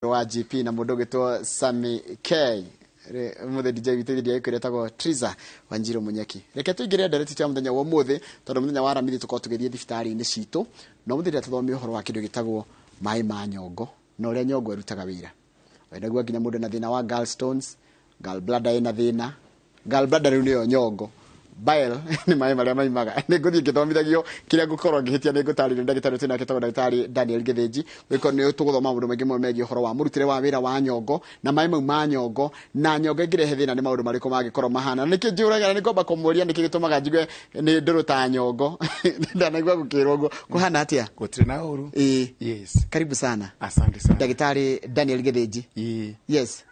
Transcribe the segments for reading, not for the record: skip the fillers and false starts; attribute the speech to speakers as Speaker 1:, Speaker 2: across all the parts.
Speaker 1: Wa GP na mũndũ ũgĩtwo Sammy K. Ũmũthĩ DJ witũ iria ĩkwĩra ĩtagwo Triza Wanjiru Munyeki. Reke tũingĩre ndereti ya mũthenya wa ũmũthĩ, tondũ mũthenya wa Aramithi tũkorwo tũgĩthiĩ thibitarĩ-inĩ citũ, na ũmũthĩ rĩrĩa tũthome ũhoro wa kĩndũ gĩtagwo maĩ ma nyongo na ũrĩa nyongo ĩrutaga wĩra. Naguo nginya mũndũ ena thĩna wa gallstones, gallbladder ĩna thĩna. Gallbladder rĩu nĩyo nyongo. Bile nĩ maĩ marĩa maimaga. Nĩ ngũthiĩ ngĩthomithagio kĩrĩa ngũkorwo ngĩhĩtia, nĩ ngũtarĩrio ndagĩtarĩ twĩ nake, tagwo Ndagĩtarĩ Daniel Gĩthĩnji. Gũgĩkorwo nĩ tũgũthoma maũndũ maingĩ mũno megiĩ ũhoro wa mũrutĩre wa wĩra wa nyongo na maĩ mau ma nyongo, na nyongo ĩngĩrehe thĩna nĩ maũndũ marĩkũ mangĩkorwo mahana. Na nĩkĩ njũraga, na nĩ ngwamba kũmũria nĩkĩ gĩtũmaga njigue nĩ ndũrũ ta nyongo. Ndanaigua gũkĩrwo ũguo. Kũhana atĩa?
Speaker 2: Gũtirĩ na ũru.
Speaker 1: Ĩĩ.
Speaker 2: Yes.
Speaker 1: Karibu sana.
Speaker 2: Asante sana.
Speaker 1: Ndagĩtarĩ Daniel Gĩthĩnji.
Speaker 2: Ĩĩ.
Speaker 1: Yes.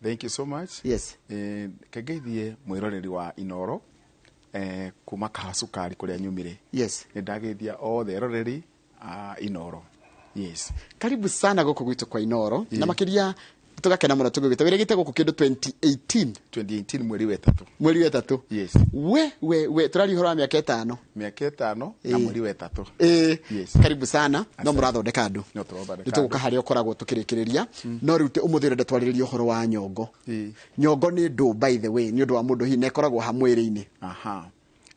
Speaker 2: Thank you so much.
Speaker 1: Yes.
Speaker 2: Kengeithie mwĩroreri wa Inoro kuma Kaha Cukari kũrĩa nyumire.
Speaker 1: Yes.
Speaker 2: Nĩ ndageithia othe eroreri a Inoro. Yes.
Speaker 1: Karibu sana gũkũ gwitũ kwa Inoro, na makĩria tũgakena mũno tũgĩgwĩta. Wĩrĩgĩte gũkũ kĩndũ 2018?
Speaker 2: 2018, mweri wa ĩtatũ.
Speaker 1: Mweri wa ĩtatũ.
Speaker 2: Yes.
Speaker 1: We tũraria ũhoro wa mĩaka 5.
Speaker 2: Mĩaka 5 na mweri wa ĩtatũ.
Speaker 1: Ĩĩ.
Speaker 2: Yes.
Speaker 1: Karibu sana. No
Speaker 2: Asante.
Speaker 1: mũrathondeka andũ.
Speaker 2: No tũrathondeka
Speaker 1: Nĩ tũgũka
Speaker 2: andũ.
Speaker 1: harĩa ũkoragwo tũkĩrĩkĩrĩria, no rĩu ũmũthĩ ũrenda twarĩrĩria ũhoro wa nyongo. Nyongo nĩ ndũ, by the way, nĩ ũndũ wa mũndũ hihi na ĩkoragwo ha mwĩrĩ-inĩ?
Speaker 2: Aha.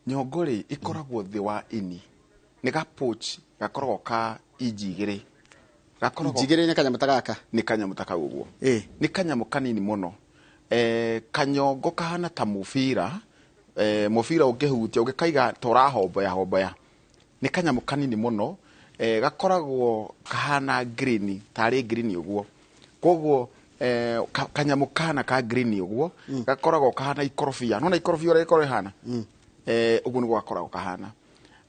Speaker 2: Nyongo rĩ, ĩkoragwo thĩ wa ini. Nĩ ga pouch gakoragwo ka inji 2. Gakoragwo
Speaker 1: Inji 2 nĩ kanyamũ ta gaka?
Speaker 2: Nĩ kanyamũ ta kau ũguo. Nĩ kanyamũ kanini mũno. Kanyongo kahana ta mũbira, mũbira ũngĩhutia ũngĩkaiga ta ũrahomboya homboya. Nĩ kanyamũ kanini mũno, gakoragwo kahana green, tarĩ green ũguo. Koguo kanyamũ kahana ka green ũguo, gakoragwo kahana ikorobia. Nĩwona ikorobia ũrĩa rĩkoragwo rĩhana? Ũguo nĩguo gakoragwo kahana.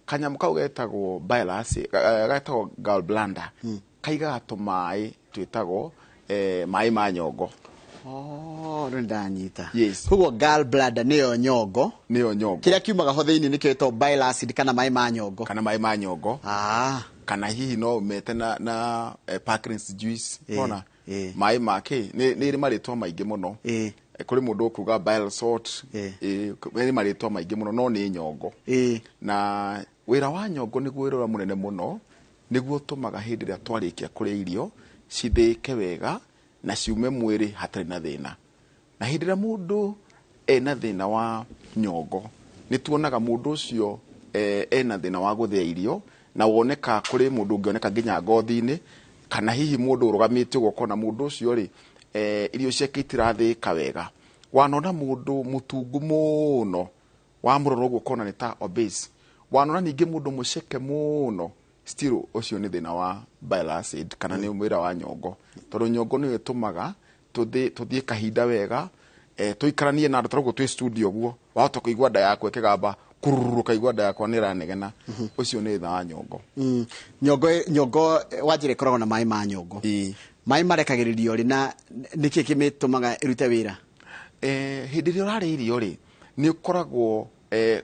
Speaker 2: Kanyamũ kau getagwo bile acid, getagwo gallbladder. Kaigaga tũmaĩ twĩtagwo maĩ ma nyongo.
Speaker 1: Oh, rĩu ndanyita.
Speaker 2: Yes.
Speaker 1: Koguo gallbladder nĩyo nyongo.
Speaker 2: Nĩyo nyongo.
Speaker 1: Kĩrĩa kiumaga ho thĩinĩ nĩkĩo gĩtagwo bile acid kana maĩ ma nyongo.
Speaker 2: Kana maĩ ma nyongo. Kana hihi no mete na pancreas juice. Ona maĩ ma kĩ nĩ ĩrĩ marĩtwa maingĩ mũno. Kũrĩ mũndũ ũkuga bile salt. Ĩrĩ marĩtwa maingĩ mũno, no nĩ nyongo. Na wĩra wa nyongo nĩguo wĩra ũrĩa mũnene mũno, nĩguo ũtũmaga hĩndĩ ĩrĩa twarĩkia kũrĩa irio cithĩĩke wega na ciume mwĩrĩ hatarĩ na thĩna. Na hĩndĩ ĩrĩa mũndũ ena thĩna wa nyongo, nĩ tuonaga mũndũ ũcio ena thĩna wa gũthĩa irio, na woneka kũrĩ mũndũ ũngĩoneka nginya ngothi-inĩ, kana hihi mũndũ ũrũgamĩte ũguo ũkona mũndũ ũcio rĩ, irio ciake itirathĩĩka wega. Wanona mũndũ mũtungu mũno, wamũrora ũguo ũkona nĩ ta obese. Wanona ningĩ mũndũ mũceke mũno, still ũcio nĩ thĩna wa bile acid kana nĩ wĩra wa nyongo, tondũ nyongo nĩyo ĩtũmaga tũthiĩ kahinda wega, tũikaranie na andũ ta ũguo twĩ studio ũguo, wahota kũigua nda yaku ĩkĩgamba kururu, ũkaigua nda yakwa nĩ ĩranegena. Ũcio nĩ thĩna wa nyongo.
Speaker 1: Nyongo wanjĩra ĩkoragwo na maĩ ma nyongo. Maĩ marekagĩrĩrio rĩ, na nĩkĩ kĩmĩtũmaga ĩrute wĩra?
Speaker 2: Hĩndĩ ĩrĩa ũrarĩa irio rĩ, nĩ ũkoragwo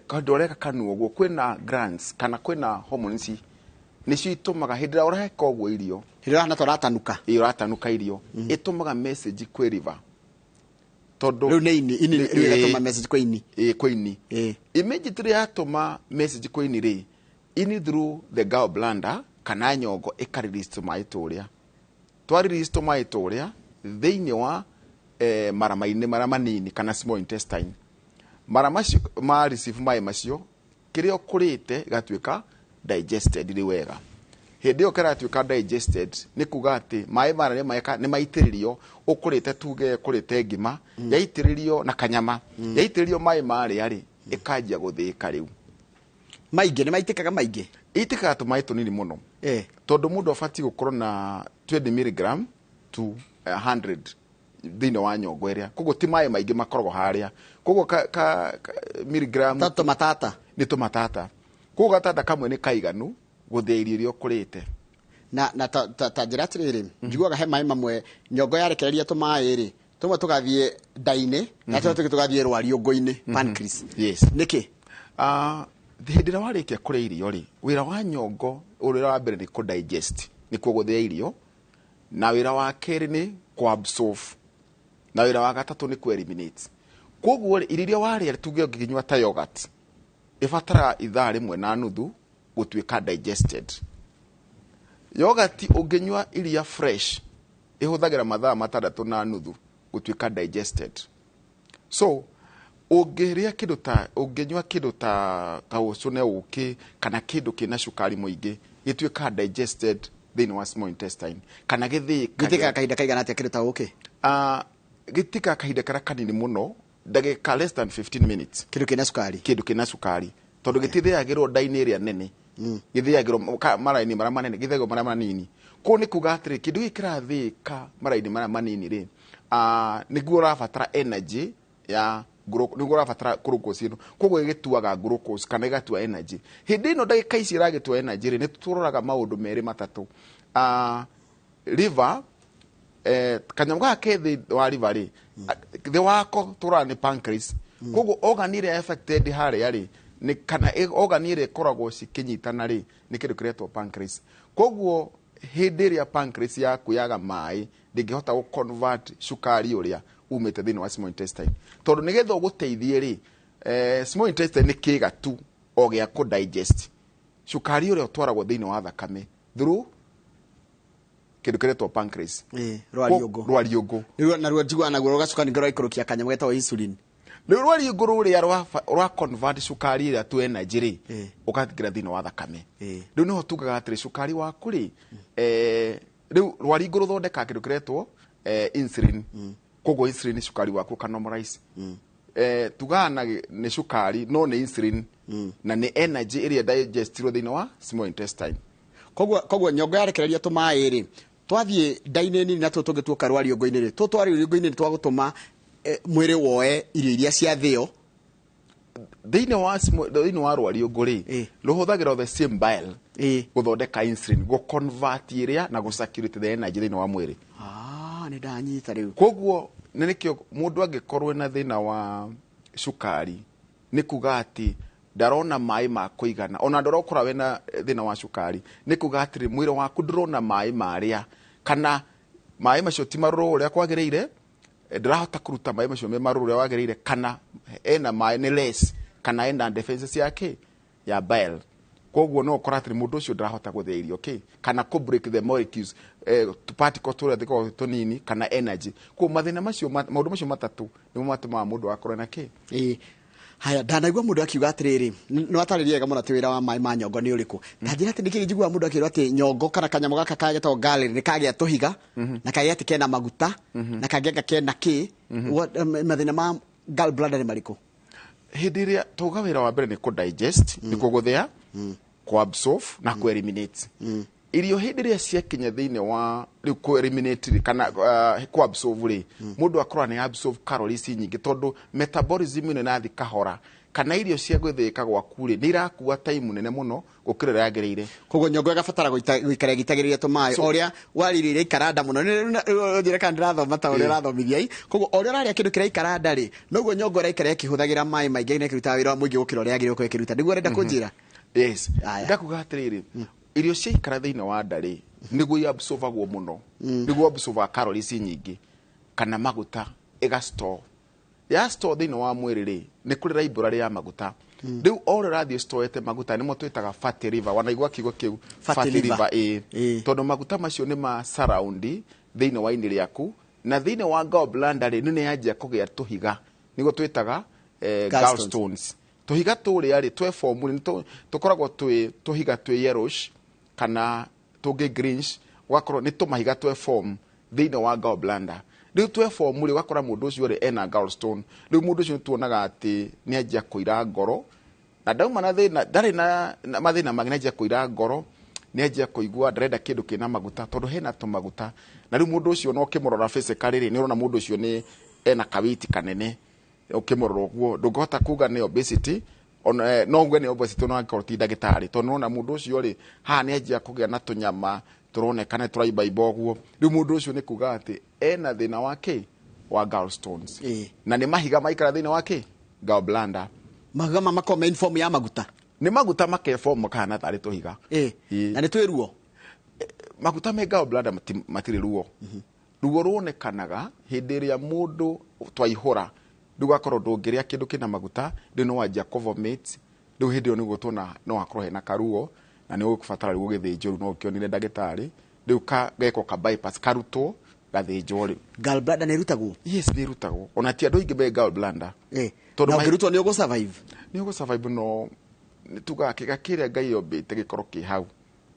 Speaker 2: kaũndũ ũreka kanua ũguo, kwĩna glands kana kwĩna hormones, nĩcio itũmaga hĩndĩ ĩrĩa ũreka ũguo irio,
Speaker 1: Hĩndĩ ĩrĩa ũrahana ta ũratanuka.
Speaker 2: Ĩĩ, ũratanuka irio, ĩtũmaga message kwĩ liver, tondũ
Speaker 1: Rĩu nĩ ini rĩu ĩgatũma message kwĩ ini.
Speaker 2: Ĩĩ, kwĩ ini. Immediately yatũma message kwĩ ini rĩ, ini through the gallbladder kana nyongo ĩka release tũmaĩ tũrĩa twa release tũmaĩ tũrĩa thĩinĩ wa mara-inĩ marĩa manini kana small intestine. Mara macio ma receive maĩ macio, kĩrĩa ũkũrĩte gĩgatuĩka digested rĩ wega. Hĩndĩ ĩyo kĩratuĩka digested, nĩ kuga atĩ maĩ mara nĩ maitĩrĩrio. Ũkũrĩte, tuge ũkũrĩte ngima, yaitĩrĩrio na kanyama, yaitĩrĩrio maĩ marĩa rĩ, ĩkanjia gũthĩĩka rĩu.
Speaker 1: Maingĩ nĩ maitĩkaga maingĩ?
Speaker 2: Itĩkaga tũmaĩ tũnini mũno, tondũ mũndũ abatiĩ gũkorwo na 20 milligram to 100 thĩinĩ wa nyongo ĩrĩa, koguo ti maĩ maingĩ makoragwo harĩa, koguo ka milligram
Speaker 1: Ta tũmatata.
Speaker 2: Nĩ tũmatata, koguo gatata kamwe nĩ kaiganu gũthĩa irio iria ũkũrĩte.
Speaker 1: Na ta njĩra atĩrĩrĩ, njiguaga he maĩ mamwe nyongo yarekereria tũmaĩ rĩ, tũmwe tũgathiĩ nda-inĩ na tũrĩa tũngĩ tũgathiĩ rwariũngũ-inĩ, pancreas.
Speaker 2: Yes.
Speaker 1: Nĩkĩ?
Speaker 2: Hĩndĩ ĩrĩa warĩkia kũrĩa irio rĩ, wĩra wa nyongo ũrĩa wa mbere nĩ kũ-digest, nĩkuo gũthĩa irio, na wĩra wa kerĩ nĩ kũ-absorb, na wĩra wa gatatũ nĩ kũ-eliminate. Koguo rĩ, irio iria warĩa, tuge ũngĩnyua ta yogurt, ĩbataraga ithaa 1.5 gũtuĩka digested. Yogurt ũngĩnyua iria fresh, Ĩhũthagĩra mathaa 6.5 gũtuĩka digested. So ũngĩrĩa kĩndũ ta, ũngĩnyua kĩndũ ta kaũcũne ũkĩ kana kĩndũ kĩna cukari mũingĩ, gĩtuĩkaga digested thĩinĩ wa small intestine kana gĩthĩĩkaga.
Speaker 1: Gĩtĩkaga kahinda kaigana atĩa kĩndũ ta ũkĩ?
Speaker 2: Gĩtĩkaga kahinda karĩa kanini mũno, ndagĩka less than 15 minutes.
Speaker 1: Kĩndũ kĩna cukari?
Speaker 2: Kĩndũ kĩna cukari, tondũ gĩtithĩagĩrwo nda-inĩ ĩrĩa nene, gĩthĩagĩrwo mara-inĩ marĩa manene, gĩthĩagĩrwo marĩa manini. Koguo nĩ kuga atĩrĩ, kĩndũ gĩkĩ kĩrathĩĩka mara-inĩ marĩa manini rĩ, nĩguo ũrabatara energy ya nĩguo ũrabatara glucose ĩno. Koguo ĩgĩtuaga glucose kana ĩgatua energy. Hĩndĩ ĩno ndagĩka ici ĩragĩtua energy rĩ, nĩ tũroraga maũndũ merĩ matatũ. Liver, kanyamũ gaka ke thĩ wa liver rĩ, thĩ wako tũroraga nĩ pancreas. Koguo organ ĩrĩa affected harĩa rĩ, nĩ kana organ ĩrĩa ĩkoragwo cikĩnyitana rĩ, nĩ kĩndũ kĩretwo pancreas. Koguo hĩndĩ ĩrĩa pancreas yaku yaga maĩ, ndĩngĩhota gũ convert cukari ũrĩa umĩte thĩinĩ wa small intestine. Tondũ nĩgetha ũgũteithie rĩ, small intestine nĩ kĩga tu o gĩa kũ digest cukari ũrĩa ũtwaragwo thĩinĩ wa thakame through kĩndũ kĩretwo pancreas.
Speaker 1: Rwariũngũ.
Speaker 2: Rwariũngũ.
Speaker 1: Rĩu naruo njiguaga naguo rũgacoka ningĩ rũgaikũrũkia kanyamũ getagwo insulin.
Speaker 2: Rĩu rwariũngũ rũrĩa rwa convert cukari ĩrĩa to energy rĩ, ũkaingĩra thĩinĩ wa thakame. Rĩu nĩho tugaga atĩrĩ, cukari waku rĩ, rĩu rwariũngũ rũthondekaga kĩndũ kĩretwo insulin. Koguo insulin nĩ cukari waku ũka normalize. Tugaga na nĩ cukari no nĩ insulin, na nĩ energy ĩrĩa digestirwo thĩinĩ wa small intestine.
Speaker 1: Koguo nyongo yarekereria tũmaĩ rĩ, twathiĩ nda-inĩ nini na tũtũ tũngĩ tuoka rwariũngũ-inĩ rĩ, tũtũ twarĩũngũ-inĩ nĩ twagũtũma mwĩrĩ woe irio iria ciathĩo.
Speaker 2: Thĩinĩ wa small, thĩinĩ wa rwariũngũ rĩ, rũhũthagĩra the same bile gũthondeka insulin, gũ convert ĩrĩa na gũ circulate the energy thĩinĩ wa mwĩrĩ.
Speaker 1: Nĩ ndanyita rĩu.
Speaker 2: Koguo nĩ nĩkĩo mũndũ angĩkorwo na thĩna wa cukari, nĩ kuga atĩ ndarona maĩ ma kũigana. Ona andũ arĩa ũkoragwo wĩna thĩna wa cukari, nĩ kuga atĩrĩ, mwĩrĩ waku ndũrona maĩ marĩa, kana maĩ macio ti marũrũ ũrĩa kwagĩrĩire, ndĩrahota kũruta maĩ macio me marũrũ ũrĩa wagĩrĩire, kana ena maĩ nĩ less, kana ena defenses yake ya bile. Koguo no ũkora atĩrĩ, mũndũ ũcio ndarahota gũthĩa irio kĩ, kana kũ break the molecules, particles tũrĩa tũkoragwo tũnini, kana energy. Koguo mathĩna macio, maũndũ macio matatũ nĩmo matũmaga mũndũ akorwo na kĩ.
Speaker 1: Haya, ndanaigua mũndũ akiuga atĩrĩrĩ, nĩ watarĩria wega mũno atĩ wĩra wa maĩ ma nyongo nĩ ũrĩkũ. Ta njĩra atĩ nĩkĩ njiguaga mũndũ akĩrwo atĩ nyongo kana kanyamũ gaka kagetagwo gallon nĩ kagĩa tũhiga, na kagĩa atĩ kena maguta, na kangĩ anga kena kĩ. Mathĩna ma gallbladder nĩ marĩkũ?
Speaker 2: Hĩndĩ ĩrĩa tauga wĩra wa mbere nĩ kũ digest, nĩ kũgũthĩa, kũ absorb na kũ eliminate. Irio hĩndĩ ĩrĩa ciakinya thĩinĩ wa rĩu kũ eliminate rĩ, kana kũ absorb rĩ, mũndũ akorwo nĩ absorb calories nyingĩ tondũ metabolism ĩno ĩrathiĩ kahora, kana irio cia gwĩthĩĩka gwaku rĩ, nĩ irakua time nene mũno gũkĩra ũrĩa yagĩrĩire.
Speaker 1: Koguo nyongo ĩgabatara gũikara ĩgĩitagĩrĩria tũmaĩ. O ũrĩa warĩire iria ikara nda mũno. Nĩ njĩra kana ndĩrathoma ta ũrĩa ũrathomithia ĩ. Koguo o ũrĩa ũrarĩa kĩndũ kĩraikara nda rĩ, noguo nyongo ĩraikara ĩkĩhũthagĩra maĩ maingĩ na ĩkĩrutaga wĩra mũingĩ gũkĩra ũrĩa yagĩrĩirwo gũkorwo ĩkĩruta. Nĩguo ũrenda kũnjĩra?
Speaker 2: Yes.
Speaker 1: Aya.
Speaker 2: Ndakuga atĩrĩrĩ, irio ciaikara thĩinĩ wa nda rĩ, nĩguo iabsorbagwo mũno. Nĩguo absorbaga calories nyingĩ kana maguta ĩga store. Ya store thĩinĩ wa mwĩrĩ rĩ, nĩ kũrĩ library ya maguta. Rĩu o ũrĩa ũrathiĩ ũstoete maguta nĩmo twĩtaga fatty liver. Wanaigua kiugo kĩu?
Speaker 1: Fatty
Speaker 2: Fatty
Speaker 1: liver.
Speaker 2: liver, ĩĩ. Tondũ maguta macio nĩ ma surround thĩinĩ wa ini rĩaku, na thĩinĩ wa gallbladder rĩ, nĩ yanjia kũgĩa tũhiga. Nĩguo twĩtaga
Speaker 1: Gallstones.
Speaker 2: gallstones. Tũhiga tũrĩa rĩ, twe form rĩ, tũkoragwo twĩ tũhiga twĩ yellowish kana tũngĩ greenish, ũgakorwo nĩ tũmahiga twe form thĩinĩ wa gallbladder. Rĩu twe form rĩ, ũgakora mũndũ ũcio rĩ ena gallstone. Rĩu mũndũ ũcio nĩtuonaga atĩ nĩ anjia kũira ngoro, na ndauma na thĩna, ndarĩ na mathĩna mangĩ, nĩ anjia kũira ngoro, nĩ anjia kũigua ndarenda kĩndũ kĩna maguta tondũ hena tũmaguta. Na rĩu mũndũ ũcio no ũkĩmũrora physically rĩ, nĩ ũrona mũndũ ũcio nĩ ena kawĩti kanene. Ũkĩmũrora ũguo ndũngĩhota kuga nĩ obesity, ona no uge nĩ obesity ona angĩkorwo ti ndagĩtarĩ, tondũ nĩwona mũndũ ũcio rĩ, haha nĩ anjia kũgĩa na tũnyama tũroneka nĩ tũraimbaimba ũguo. Rĩu mũndũ ũcio nĩ kuga atĩ ena thĩna wa kĩ? Wa gallstones. Na nĩ mahiga maikara thĩinĩ wa kĩ? Gallbladder.
Speaker 1: Mahiga ma makoragwo me in form ya maguta?
Speaker 2: Nĩ maguta makeform makahana tarĩ tũhiga.
Speaker 1: Na nĩ twĩ ruo?
Speaker 2: Maguta me gallbladder matirĩ ruo. Ruo ruonekanaga hĩndĩ ĩrĩa mũndũ twaihũra, rĩu ũgakorwo ndũngĩrĩa kĩndũ kĩna maguta, rĩu nĩ wanjia kũvomit, rĩu hĩndĩ ĩyo nĩguo tuona no hakorwo hena karuo, na nĩ ũgũbatara rĩu ũgĩthĩnjwo, rĩu no ũkĩonire ndagĩtarĩ, rĩu gekwo ka bypass, karutwo, Gathĩnjwo rĩ.
Speaker 1: Gallbladder nĩ ĩrutagwo?
Speaker 2: Yes, nĩ ĩrutagwo. Ona ti andũ aingĩ me gallbladder. Tondũ
Speaker 1: Na ũngĩrutwo nĩ ũgũ survive?
Speaker 2: Nĩ ũgũ survive, no nĩ tugaga kĩga kĩrĩa Ngai ombĩte gĩkorwo kĩ hau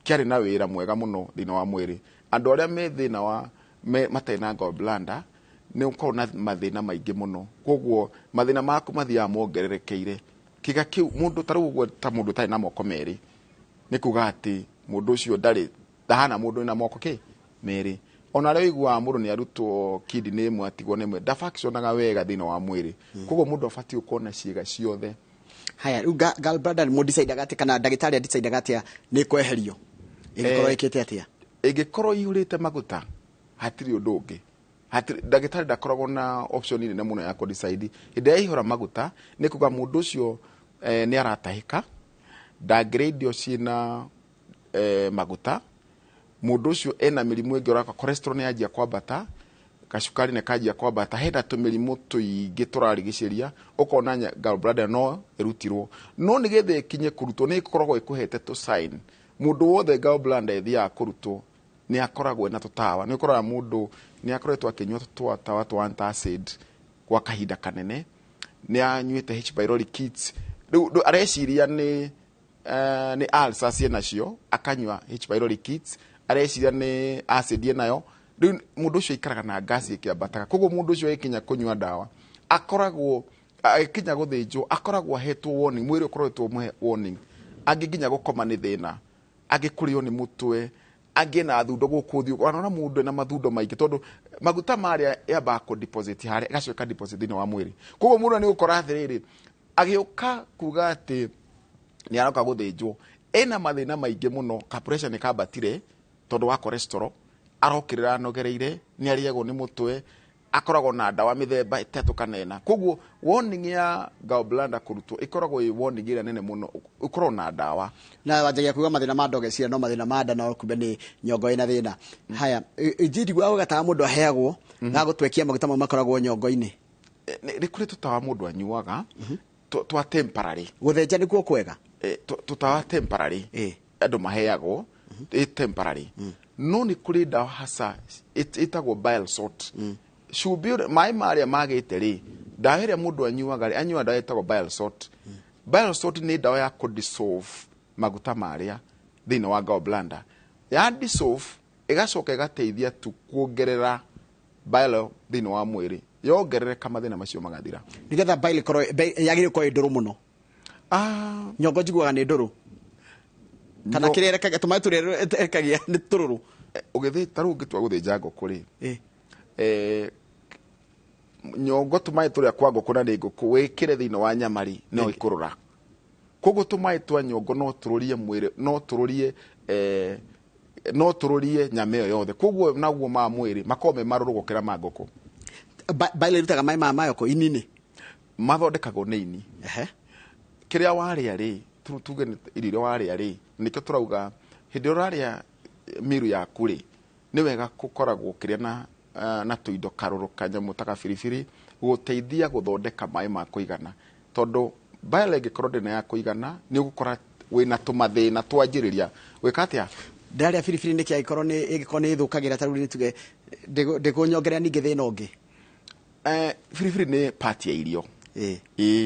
Speaker 2: kĩarĩ na wĩra mwega mũno thĩinĩ wa mwĩrĩ. Andũ arĩa me thĩna wa matarĩ na gallbladder nĩ ũkoragwo na mathĩna maingĩ mũno, koguo mathĩna maku mathiaga mongererekeire. Kĩga kĩu mũndũ ta rĩu ũguo, ta mũndũ ũtarĩ na moko merĩ, nĩ kuga atĩ mũndũ ũcio ndarĩ ndahana mũndũ wĩna moko kĩ merĩ. Ona arĩa ũiguaga mũndũ nĩ arutwo kidney ĩmwe atigwo na ĩmwe, ndafunctionaga wega thĩinĩ wa mwĩrĩ. Koguo mũndũ abatiĩ gũkorwo na ciĩga ciothe.
Speaker 1: Haya, rĩu gallbladder mũdecidaga atĩa, kana ndagĩtarĩ adecidaga atĩa nĩ kweherio? Ĩngĩkorwo ĩkĩte atĩa?
Speaker 2: Ĩngĩkorwo ĩihũrĩte maguta, hatirĩ ũndũ ũngĩ. Ndagĩtarĩ ndakoragwo na option nene mũno ya kũ-decide. Hĩndĩ ĩrĩa yaihũra maguta, nĩ kuga mũndũ ũcio nĩ aratahĩka, ndangĩrĩa irio ciĩna maguta, mũndũ ũcio ena mĩrimũ ĩngĩ ũraka, cholesterol nĩ yanjia kwambata, gacukari nĩ kanjia kwambata, hena tũmĩrimũ tũingĩ tũrarigicĩria, ũkona gallbladder no ĩrutirwo. No nĩgetha ĩkinye kũrutwo nĩ ĩkoragwo ĩkũhete tũ sign. Mũndũ wothe gallbladder ĩthiaga kũrutwo nĩ akoragwo ena tũtawa. Nĩ ũkoraga mũndũ nĩ akoretwo akĩnyua tũtawa twa antacid gwa kahinda kanene, nĩ anyuĩte H pylori kits, rĩu areciria nĩ ulcer ciĩnacio, akanyua H pylori kits, areciria nĩ acid ĩnayo. Rĩu mũndũ ũcio aikaraga na gas ĩkĩambataga. Koguo mũndũ ũcio agĩkinya kũnyua ndawa, akoragwo agĩkinya gũthĩnjwo, akoragwo ahetwo warning, mwĩrĩ ũkoretwo mũhe warning. Angĩ nginya gũkoma nĩ thĩna, angĩ kũrĩo nĩ mũtwe, angĩ na thundo gũkũ ũthiũ. Ona mũndũ ena mathundo maingĩ tondũ maguta marĩa yambaga kũ deposit harĩa, ĩgacoka deposit thĩinĩ wa mwĩrĩ. Koguo mũndũ nĩ ũgũkora atĩrĩrĩ, agĩũka kuga atĩ nĩ aroka gũthĩnjwo, ena mathĩna maingĩ mũno, ka pressure nĩ kambatire tondũ wa cholesterol, arokĩrĩra anogereire, nĩ arĩagwo nĩ mũtwe, akoragwo na ndawa mĩthemba ĩtatũ kana ĩna. Koguo warning ya gallbladder kũrutwo ĩkoragwo ĩ warning ĩrĩa nene mũno, ũkorwo na ndawa.
Speaker 1: Na wanjagia kuga mathĩna ma nda ũgeciria no mathĩna ma nda, no kumbe nĩ nyongo ĩna thĩna. Haya, njiguaga gatawa mũndũ aheagwo ga gũtwekia maguta mau makoragwo nyongo-inĩ.
Speaker 2: Nĩ kũrĩ tũtawa mũndũ anyuaga twa temporary.
Speaker 1: Gũthĩnja nĩkuo kwega?
Speaker 2: Tũtawa temporary andũ maheagwo ĩ temporary, no nĩ kũrĩ ndawa hasa ĩtagwo bile salt. Cumbĩ maĩ marĩa magĩte rĩ, ndawa ĩrĩa mũndũ anyuaga rĩ, anyuaga ndawa ĩtagwo bile salt. Bile salt nĩ ndawa ya kũ dissolve maguta marĩa thĩinĩ wa gallbladder. Ya dissolve ĩgacoka ĩgateithia tu kuongerera bile thĩinĩ wa mwĩrĩ. Yongerereka mathĩna macio magathira.
Speaker 1: Nĩgetha bile ĩkorwo yagĩrĩirwo gũkorwo ĩ ndũrũ mũno. Nyongo njiguaga nĩ ndũrũ. Kana kĩrĩa ĩrekagia, tũmaĩ tũrĩa ĩrekagia nĩ tũrũrũ.
Speaker 2: Ũgĩthĩ, ta rĩu ũngĩtua gũthĩnja ngũkũ rĩ, nyongo tũmaĩ tũrĩa kwa ngũkũ na nĩ ngũkũ wĩkĩre thĩinĩ wa nyama rĩ, no ĩkũrũra. Koguo tũmaĩ twa nyongo no tũrũrie mwĩrĩ, no tũrũrie, no tũrũrie nyama ĩyo yothe. Koguo naguo ma mwĩrĩ makoragwo me marũrũ gũkĩra ma ngũkũ.
Speaker 1: Bile ĩrutaga maĩ maya mayo kũ ini-inĩ?
Speaker 2: Mathondekagwo nĩ ini. Kĩrĩa warĩa rĩ, tuge nĩ irio iria warĩa rĩ, nĩkĩo tũrauga hĩndĩ ĩrĩa ũrarĩa miru yaku rĩ, nĩ wega gũkoragwo ũkĩrĩa na tũindo karũrũ kanyamũ ta gabiribiri gũteithia gũthondeka maĩ ma kũigana. Tondũ bile ĩngĩkorwo ndĩna ya kũigana, nĩ ũgũkora wĩna tũmathĩna twanjĩrĩria gwĩka atĩa?
Speaker 1: Ndarĩa biribiri nĩkĩ angĩkorwo nĩ, ĩngĩkorwo nĩ ĩthũkagĩra ta rĩu nĩ tuge, ndĩkũnyongerera ningĩ thĩna ũngĩ?
Speaker 2: Biribiri nĩ part ya irio.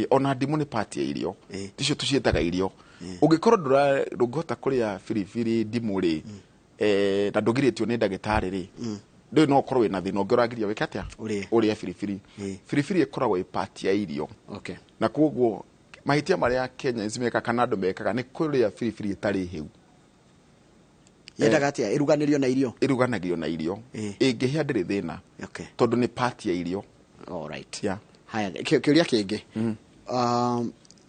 Speaker 2: Ona ndimũ nĩ part ya irio. Icio tũciĩtaga irio. Ũngĩkorwo ndũngĩhota kũrĩa biribiri ndimũ rĩ, na ndũgirĩtio nĩ ndagĩtarĩ rĩ, ndũĩ no ũkorwo wĩna thĩna ũngĩ ũragiria wĩke atĩa?
Speaker 1: Ũrĩe.
Speaker 2: Ũrĩe biribiri. Biribiri ĩkoragwo ĩ part ya irio. Na koguo mahĩtia marĩa Kenyans mekaga kana andũ mekaga nĩ kũrĩa biribiri ĩtarĩ hĩu.
Speaker 1: Yendaga atĩa? Ĩruganĩrio na irio?
Speaker 2: Ĩruganagĩrio na irio. Ĩngĩhĩa ndĩrĩ thĩna. Tondũ nĩ part ya irio.
Speaker 1: All right. Haya, kĩũria kĩngĩ.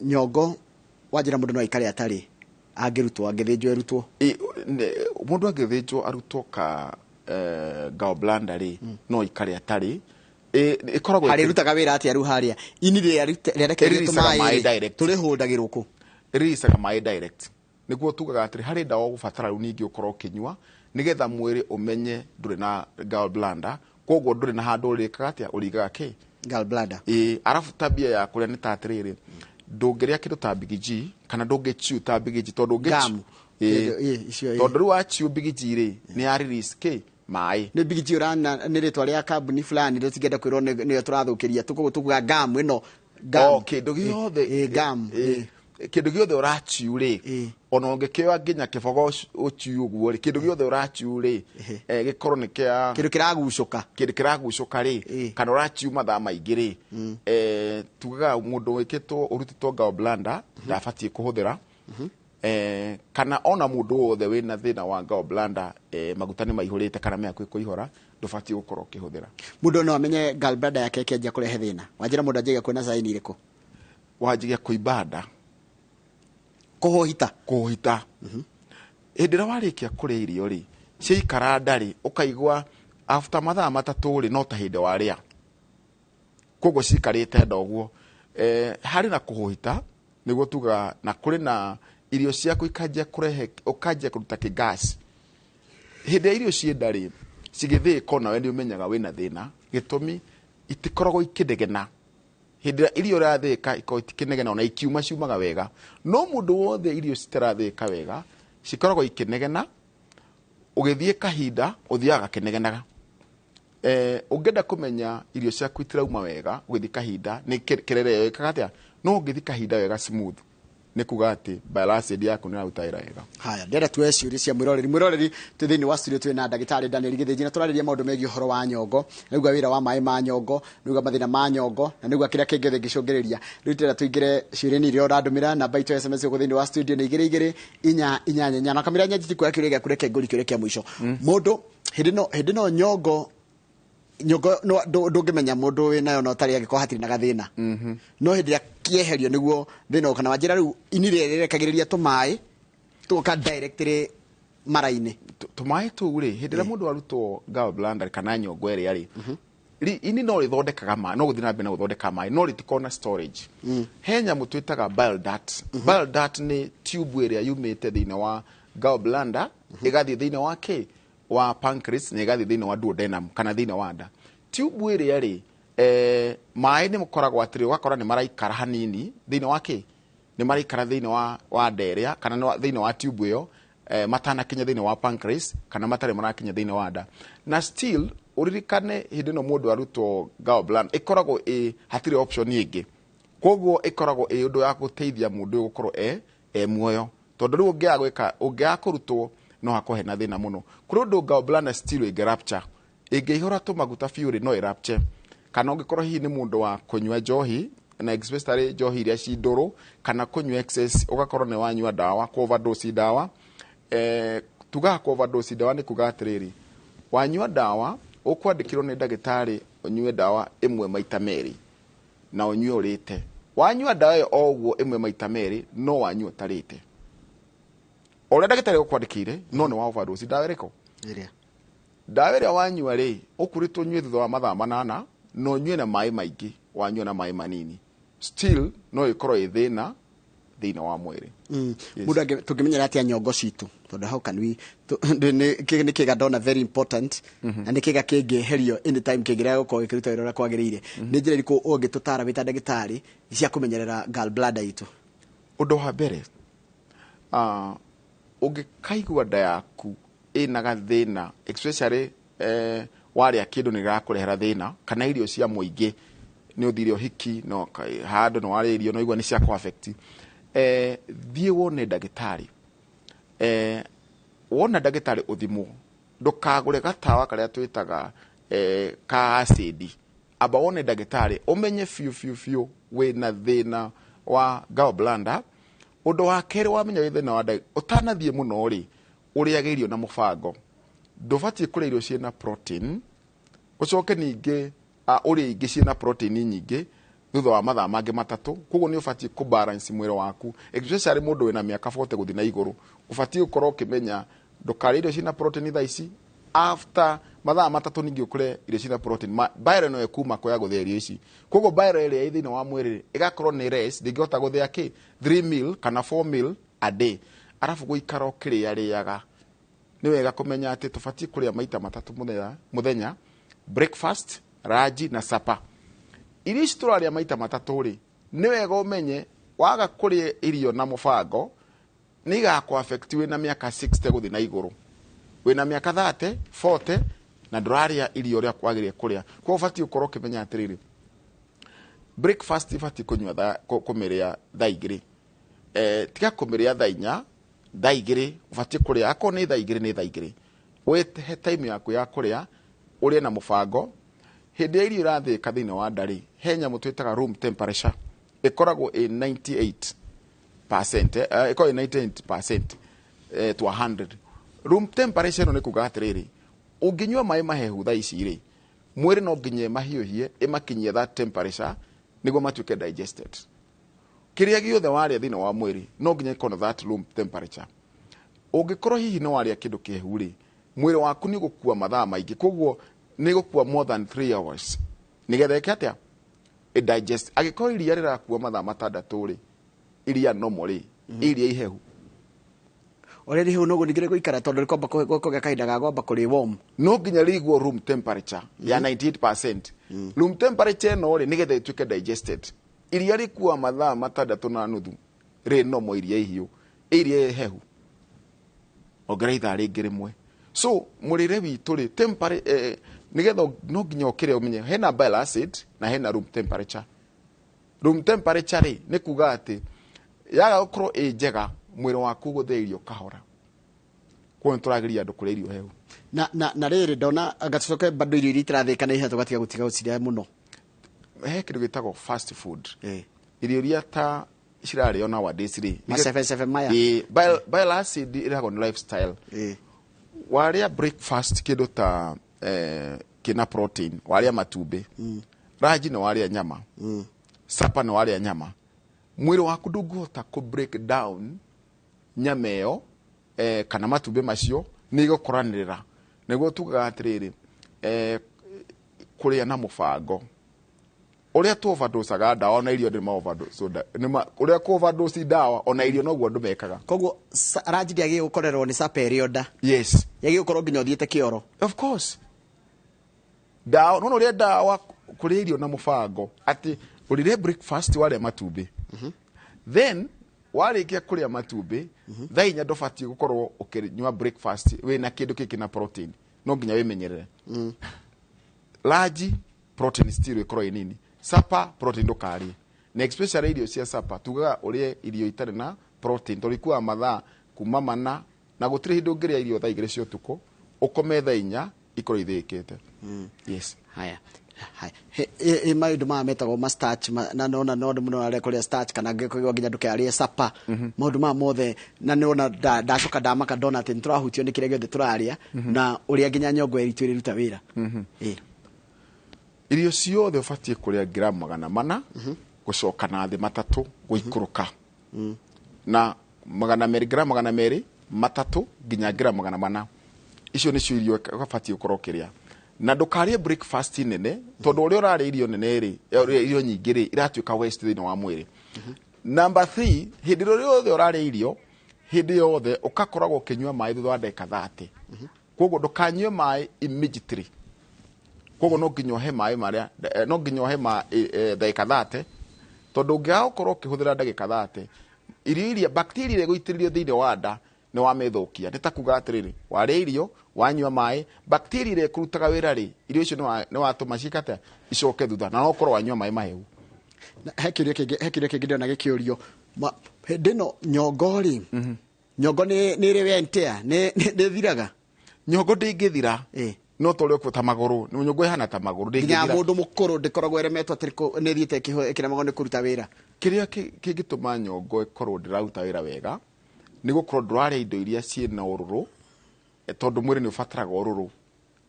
Speaker 1: Nyongo wanjĩra mũndũ no aikare atarĩ angĩrutwo, angĩthĩnjwo erutwo?
Speaker 2: Mũndũ angĩthĩnjwo arutwo ka gallbladder rĩ, no aikare atarĩ. Ĩkoragwo
Speaker 1: Harĩa ĩrutaga wĩra atĩa rĩu harĩa? Ini rĩarekererio
Speaker 2: Ĩriricaga
Speaker 1: tũmaĩ
Speaker 2: maĩ
Speaker 1: rĩ,
Speaker 2: direct.
Speaker 1: tũrĩhũndagĩrwo kũ?
Speaker 2: Ĩriricaga maĩ direct. Nĩguo tugaga atĩrĩ, harĩ ndawa ũgũbatara rĩu ningĩ ũkorwo ũkĩnyua, nĩgetha mwĩrĩ ũmenye ndũrĩ na gallbladder, koguo ndũrĩ na handũ ũrĩkaga atĩa, ũrigaga kĩ?
Speaker 1: Gallbladder.
Speaker 2: Arabu tabia ya kũrĩa nĩ ta atĩrĩrĩ, ndũngĩrĩa kĩndũ ta Big G, kana ndũngĩ chew ta Big G, tondũ ũngĩ
Speaker 1: Gum.
Speaker 2: chew,
Speaker 1: Icio,
Speaker 2: Tondũ rĩu wa chew Big G rĩ, nĩ ya release kĩ? Maĩ.
Speaker 1: Nĩ Big G ũrana nĩ rĩtwa rĩa kambuni fulani rĩtingĩenda kwĩrwo nĩyo tũrathũkĩria tũkoguo tukuga gum ĩno gum.
Speaker 2: O kĩndũ gĩothe.
Speaker 1: Gum.
Speaker 2: Kĩndũ gĩothe ũrachiu rĩ, ona ũngĩkĩoya nginya kĩbogo ũchiu ũguo rĩ, kĩndũ gĩothe ũrachiu rĩ, gĩkorwo nĩ kĩa
Speaker 1: kĩndũ kĩragucũka.
Speaker 2: Kĩndũ kĩragucũka rĩ, kana ũrachiu mathaa maingĩ rĩ, tugaga mũndũ wĩkĩtwo ũrutĩtwo gallbladder ndabatiĩ kũhũthĩra, kana ona mũndũ wothe wĩna thĩna wa gallbladder, maguta nĩ maihũrĩte kana me hakuhĩ kũihũra, ndũbatiĩ gũkorwo ũkĩhũthĩra.
Speaker 1: Mũndũ no amenye gallbladder yake ĩkĩanjia kũrehe thĩna? Wanjĩra mũndũ anjagia kwĩna sign irĩkũ?
Speaker 2: Wanjagia kũimba nda.
Speaker 1: Kũhũhita.
Speaker 2: Kũhũhita. Hĩndĩ ĩrĩa warĩkia kũrĩa irio rĩ, ciaikara nda rĩ, ũkaigua after mathaa 3 rĩ, no ta hĩndĩ warĩa, koguo cikarĩte nda ũguo. Harĩ na kũhũhita nĩguo tugaga, na kũrĩ na irio ciaku ikanjia kũrehe, ũkanjia kũruta kĩgas. Hĩndĩ ĩrĩa irio ciĩ nda rĩ, cigĩthĩĩka, onawe nĩ ũmenyaga wĩna thĩna. Gĩtũmi, itikoragwo ikĩnegena. Hĩndĩ ĩrĩa irio ũrathĩĩka ikoragwo itikĩnegena, ona ikiuma ciumaga wega. No mũndũ wothe irio citarathĩĩka wega, cikoragwo ikĩnegena. Ũgĩthiĩ kahinda ũthiaga gakĩnegenaga. Ũngĩenda kũmenya irio ciaku itirauma wega ũgĩthiĩ kahinda, nĩ kĩrere ĩkaga atĩa? No ũngĩthiĩ kahinda wega smooth, nĩ kuga atĩ bile acid yaku nĩ ĩraruta wĩra wega.
Speaker 1: Haya, ndĩrenda tuoe ciũria cia mwĩroreri. Mwĩroreri, twĩ thĩinĩ wa studio, twĩ na ndagĩtarĩ Daniel Gĩthĩnji, na tũrarĩria maũndũ megiĩ ũhoro wa nyongo. Nĩuga wĩra wa maĩ ma nyongo, nĩuga mathĩna ma nyongo, na nĩuga kĩrĩa kĩngĩ gĩcũngĩrĩria. Rĩu tũrenda tũingĩre ciũria-inĩ iria ũrandũmĩra. Namba itũ ya SMS gũkũ thĩinĩ wa studio nĩ 22488. Na kamĩra nyanjiti kuoya kĩũria gĩaku, reke ngũrie kĩũria kĩa mũico. Mũndũ hĩndĩ ĩno nyongo no ndũngĩmenya mũndũ wĩnayo no tarĩ angĩkorwo hatirĩ na gathĩna, no hĩndĩ ĩrĩa kĩeherio nĩguo thĩna ũka. Na wanjĩra rĩu ini rĩrĩa rĩrekagĩrĩria tũmaĩ tũgoka directly mara-inĩ.
Speaker 2: Tũmaĩ tũu rĩ, hĩndĩ ĩrĩa mũndũ arutwo gallbladder kana nyongo ĩrĩa rĩ, ini no rĩthondekaga maĩ, no gũthiĩ na mbere na gũthondeka maĩ, no rĩtikoragwo na storage. He nyamũ twĩtaga bile duct. Bile duct nĩ tube ĩrĩa yumĩte thĩinĩ wa gallbladder, ĩgathiĩ thĩinĩ wa kĩ wa pancreas, na ĩgathiĩ thĩinĩ wa duodenum kana thĩinĩ wa nda. Tube ĩrĩa rĩ, maĩ nĩ makoragwo atĩrĩ, ũgakora nĩ maraikara hanini thĩinĩ wa kĩ nĩ maraikara thĩinĩ wa nda ĩrĩa kana thĩinĩ wa tube ĩyo, matanakinya thĩinĩ wa pancreas kana matarĩ marakinya thĩinĩ wa nda. Na still ũririkane hĩndĩ ĩno mũndũ arutwo gallbladder, ĩkoragwo ĩ hatirĩ option ĩngĩ, koguo ĩkoragwo ĩ ũndũ ya gũteithia mũndũ ũyũ gũkorwo e muoyo, tondũ rĩu ũngĩaga gwĩka, ũngĩaga kũrutwo, no hakorwo hena thĩna mũno. Kũrĩ ũndũ gallbladder still ĩngĩ rupture, ĩngĩihũra tũmaguta biũ rĩ, no ĩrupture. Kana ũngĩkorwo hihi nĩ mũndũ wa kũnyua njohi, na especially njohi iria ci ndũrũ, kana kũnyua excess, ũgakorwo nĩ wanyua ndawa, ku overdose ndawa. Tugaga ku overdose ndawa nĩ kuga atĩrĩrĩ, wanyua ndawa ũkwandĩkĩrwo nĩ ndagĩtarĩ ũnyue ndawa ĩmwe maita merĩ na ũnyue ũrĩte. Wanyua ndawa ĩyo o ũguo ĩmwe maita merĩ, no wanyua ũtarĩte o ũrĩa ndagĩtarĩ gũkwandĩkĩire, no nĩ wa overdose ndawa ĩrĩkũ?
Speaker 1: Ĩrĩa.
Speaker 2: Ndawa ĩrĩa wanyua rĩ, ũkũrĩtwo ũnyue thutha wa mathaa 8, na ũnyue na maĩ maingĩ. Wanyua na maĩ manini, still no ĩkorwo ĩ thĩna thĩinĩ wa mwĩrĩ. Yes.
Speaker 1: Mũndũ tũngĩmenyera atĩa nyongo citũ? Tondũ how can we nĩ kĩga ndona very important, na nĩ kĩga kĩngĩeherio anytime kĩngĩrega gũkorwo gĩkĩruta wĩra ũrĩa kwagĩrĩire. Nĩ njĩra irĩkũ ũngĩtũtara wĩ ta ndagĩtarĩ cia kũmenyerera gallbladder itũ?
Speaker 2: Ũndũ wa mbere, ũngĩkaigua nda yaku ĩna gathĩna, especially warĩa kĩndũ nĩ gĩrakũrehera thĩna, kana irio cia mũingĩ, nĩ ũthire ũhiki no handũ nĩ warĩa irio no igua nĩ cia kũ affect, thiĩ wone ndagĩtarĩ. Wona ndagĩtarĩ ũthimwo, ndũkagũre gatawa karĩa twĩtaga ka acid. Amba wone ndagĩtarĩ ũmenye biũ biũ biũ wĩna thĩna wa gallbladder. Ũndũ wa kerĩ, wamenya wĩ thĩna wa nda, ũtanathiĩ mũno rĩ, ũrĩage irio na mũbango. Ndũbatiĩ kũrĩa irio ciĩna protein ũcoke ningĩ ũrĩe ingĩ ciĩna protein nyingĩ thutha wa mathaa mangĩ 3. Koguo nĩ ũbatiĩ kũ balance mwĩrĩ waku, especially mũndũ wĩna mĩaka 40 gũthiĩ na igũrũ. Ũbatiĩ gũkorwo ũkĩmenya ndũkarĩe irio ciĩna protein thaa ici, after mathaa 3 ningĩ ũkũre irio ciĩna protein. Bile no ĩkuma kwa gũthĩa irio ici, koguo bile ĩrĩa ĩ thĩinĩ wa mwĩrĩ ĩgakorwo nĩ less, ndĩngĩhota gũthĩa kĩ 3 meal kana 4 meal a day. Arabu gũikara ũkĩrĩarĩaga, nĩ wega kũmenya atĩ tũbatiĩ kũrĩa maita 3 mũthenya, breakfast, lunch na supper. Irio ici tũrarĩa maita 3 rĩ, nĩ wega ũmenye waga kũrĩa irio na mũbango nĩ igakũ affect wĩna mĩaka 60 gũthiĩ na igũrũ. Wĩna mĩaka 30, 40, Na ndũrarĩa irio ũrĩa kwagĩrĩire kũrĩa. Koguo ũbatiĩ gũkorwo ũkĩmenya atĩrĩrĩ, breakfast ibatiĩ kũnyua kũmĩrĩa thaa 2, tiga kũmĩrĩa thaa 4, thaa 2 ũbatiĩ kũrĩa. Akorwo nĩ thaa 2, nĩ thaa 2. Wĩhe time yaku ya kũrĩa, ũrĩe na mũbango. Hĩndĩ ĩrĩa irio irathĩĩka thĩinĩ wa nda rĩ, he nyamũ twĩtaga room temperature, ĩkoragwo ĩ 98%, ĩkoragwo ĩ 98% to 100. Room temperature ĩno nĩ kuga atĩrĩrĩ, ũngĩnyua maĩ mahehu thaa ici rĩ, mwĩrĩ no nginya ĩmahiũhie ĩmakinyie that temperature nĩguo matuĩke digested. Kĩrĩa gĩothe warĩa thĩinĩ wa mwĩrĩ no nginya ĩkorwo na that room temperature. Ũngĩkorwo hihi nĩ warĩa kĩndũ kĩhehu rĩ, mwĩrĩ waku nĩ ũgũkua mathaa maingĩ, koguo nĩ ĩgũkua more than 3 hours nĩgetha ĩke atĩa? Ĩ digest. Angĩkorwo iria rĩrakua mathaa 6 rĩ, iria normal rĩ, iria ihehu
Speaker 1: Ũrĩa rĩhehu noguo ningĩ rĩgũikara, tondũ rĩkwamba kũgĩa kahinda ga kwamba kũrĩ warm.
Speaker 2: No nginya rĩigwo room temperature ya 98%. Room temperature ĩno rĩ, nĩgetha ĩtuĩke digested. Iria rĩkua mathaa 6.5 rĩ normal, iria ihiũ. Iria ihehu ongerera ithaa rĩngĩ rĩmwe. So mũrĩre witũ rĩ, nĩgetha no nginya ũkĩrĩa ũmenye hena bile acid na hena room temperature. Room temperature rĩ, nĩ kuga atĩ yaga gũkorwo ĩ njega, mwĩrĩ waku gũthĩa irio kahora. Koguo nĩ tũragiria andũ kũrĩa irio hehu.
Speaker 1: Na rĩrĩ, ndona anga tũcoke bado irio iria itirathĩka na ihenya, tũgatiga gũtiga gũcirĩa mũno.
Speaker 2: He kĩndũ gĩtagwo fast food, irio iria ta cirarĩo nowadays rĩ.
Speaker 1: Macebecebe maya.
Speaker 2: Ĩ, bile acid ĩrehagwo nĩ lifestyle. Warĩa breakfast kĩndũ ta kĩna protein, warĩa matumbĩ, ranji nĩ warĩa nyama, supper nĩ warĩa nyama, mwĩrĩ waku ndũngĩhota kũ break down nyama ĩyo kana matumbĩ macio, nĩ igũkoranĩrĩra. Nĩguo tugaga atĩrĩrĩ, kũrĩa na mũbango. Ũrĩa tu overdosaga ndawa, ona irio ndĩ ma overdose, ũrĩa kũ overdose ndawa, ona irio noguo andũ mekaga.
Speaker 1: Koguo ranji ndĩagĩrĩire gũkorerwo nĩ supper ĩrĩ o nda.
Speaker 2: Yes.
Speaker 1: Yagĩrĩire gũkorwo nginya ũthiĩte kĩoro.
Speaker 2: Of course, ndawa nona ũrĩa ndawa kũrĩa irio na mũbango, atĩ ũrĩre breakfast, warĩa matumbĩ, then warĩkia kũrĩa matumbĩ thaa 4 ndũbatiĩ gũkorwo ũkĩnyua breakfast wĩna kĩndũ kĩngĩ na protein. No nginya wĩmenyerere. Lunch protein still ĩkorwo ĩ nini, supper protein ndũkarĩe, na especially irio cia supper tugaga ũrĩe irio itarĩ na protein, tondũ ikuaga mathaa kuma 4, na gũtirĩ hĩndĩ ũngĩrĩa irio thaa 2 cia ũtukũ ũkome thaa 4 ikorwo ithĩĩkĩte. Yes.
Speaker 1: Haya haya, maũndũ maya metagwo ma starch na nona no andũ mũno arĩa kũrĩa starch, kana ngĩkorwo nginya ndũkarĩe supper, maũndũ maya mothe, na nĩwona ndacoka ndamaka ndona atĩ nĩtũrahutio nĩ kĩrĩa gĩothe tũrarĩa na ũrĩa nginya nyongo itũ ĩrĩruta wĩra.
Speaker 2: Irio ciothe ũbatiĩ kũrĩa ngiramu 400 gũcoka na thĩ, 3 gũikũrũka, na 200, ngiramu 203 nginya ngiramu 400. Icio nĩcio irio ũbatiĩ gũkorwo ũkĩrĩa, na ndũkarĩe breakfast nene, tondũ ũrĩa ũrarĩa irio nene rĩ, irio nyingĩ rĩ, iratuĩka waste thĩinĩ wa mwĩrĩ. Number 3, hĩndĩ ĩrĩa yothe ũrarĩa irio, hĩndĩ yothe ũgakoragwo ũkĩnyua maĩ thutha wa ndagĩka 30. Koguo ndũkanyue maĩ immediately. Koguo no nginya ũhe maĩ marĩa no nginya ũhe ndagĩka 30, tondũ ũngĩaga gũkorwo ũkĩhũthĩra ndagĩka 30, irio iria bacteria iria ĩgũitĩrĩrio thĩinĩ wa nda nĩ wamĩthũkia. Nĩ ta kuga atĩrĩrĩ, warĩa irio, wanyua maĩ, bacteria iria ĩkũrutaga wĩra rĩ, irio icio nĩ watũma ciĩke atĩa? Icoke thutha, na no ũkorwo wanyua maĩ mahehu.
Speaker 1: Na he kĩũria kĩngĩ ndĩrona gĩkĩũrio. Hĩndĩ ĩno nyongo rĩ, nyongo nĩ ĩrĩ wear and tear, nĩ ĩthiraga?
Speaker 2: Nyongo ndĩngĩthira. No ta ũrĩa ũkuo ta magũrũ, nyongo ĩhana ta magũrũ,
Speaker 1: Nginya
Speaker 2: ndĩngĩthira.
Speaker 1: mũndũ mũkũrũ ndĩkoragwo ĩremetwo atĩ nĩ ĩthiĩte ĩkĩremagwo nĩ kũruta wĩra?
Speaker 2: Kĩrĩa kĩngĩtũma nyongo ĩkorwo ndĩraruta wĩra wega nĩ gũkorwo ndũrarĩa indo iria ciĩna ũrũrũ, tondũ mwĩrĩ nĩ ũbataraga ũrũrũ,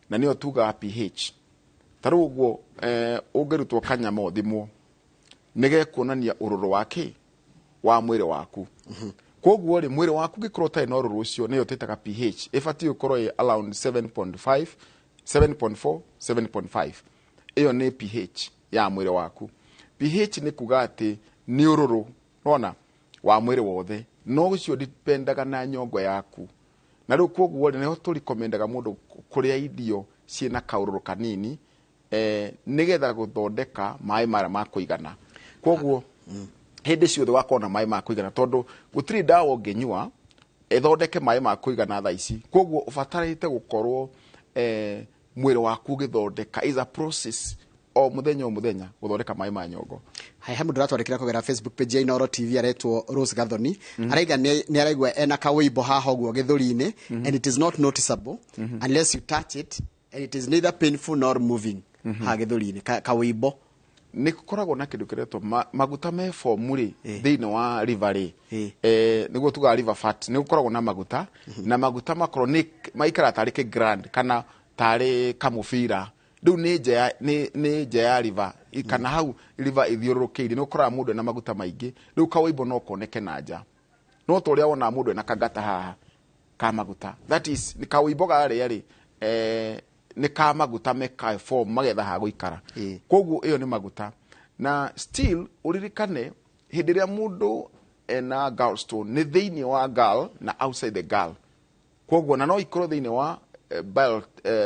Speaker 2: na nĩyo tugaga pH. Ta rĩu ũguo, ũngĩrutwo kanyama ũthimwo, nĩ gekuonania ũrũrũ wa kĩ wa mwĩrĩ waku. Koguo rĩ, mwĩrĩ waku ũngĩkorwo ũtarĩ na ũrũrũ ũcio, nĩyo twĩtaga pH, ĩbatiĩ gũkorwo ĩ around 7.5, 7.4, 7.5. Ĩyo nĩ pH ya mwĩrĩ waku. pH nĩ kuga atĩ nĩ ũrũrũ nona wa mwĩrĩ wothe, no ũcio dipendaga na nyongo yaku. Na rĩu koguo rĩ, nĩho tũrikomendaga mũndũ kũrĩa irio ciĩna kaũrũrũ kanini, nĩgetha gũthondeka maĩ marĩa ma kũigana. Koguo hĩndĩ ciothe wakorwo na maĩ ma kũigana, tondũ gũtirĩ ndawa ũngĩnyua ĩthondeke maĩ ma kũigana thaa ici. Koguo ũbatarĩte gũkorwo Mwĩrĩ waku ũgĩthondeka, is a process o mũthenya o mũthenya gũthondeka maĩ ma nyongo.
Speaker 1: Hai, he mũndũ ũratwandĩkĩra kũgerera Facebook page ya Inooro TV, aretwo Rose Gathoni. Araiga nĩ araigua ena kawĩimbo haha ũguo gĩthũri-inĩ, and it is not noticeable unless you touch it, and it is neither painful nor moving. Haha gĩthũri-inĩ kawĩimbo.
Speaker 2: Nĩ gũkoragwo na kĩndũ kĩretwo maguta me bomu rĩ thĩinĩ wa liver rĩ, nĩguo tugaga liver fat. Nĩ gũkoragwo na maguta, na maguta makorwo nĩ maikara tarĩ kĩ gland kana tarĩ kamũbira. Rĩu nĩ nja ya nĩ nja ya liver kana hau liver ithiũrũrũkĩirie, nĩ ũkoraga mũndũ ena maguta maingĩ. Rĩu kawĩimbo no koneke na nja, no ta ũrĩa wonaga mũndũ ena kangata haha ka maguta, that is nĩ kawĩimbo garĩa rĩ, nĩ ka maguta meka form magetha ha gũikara. Koguo ĩyo nĩ maguta. Na still ũririkane, hĩndĩ ĩrĩa mũndũ ena gallstone, nĩ thĩinĩ wa gall na outside the gall. Koguo na no ikorwo thĩinĩ wa bile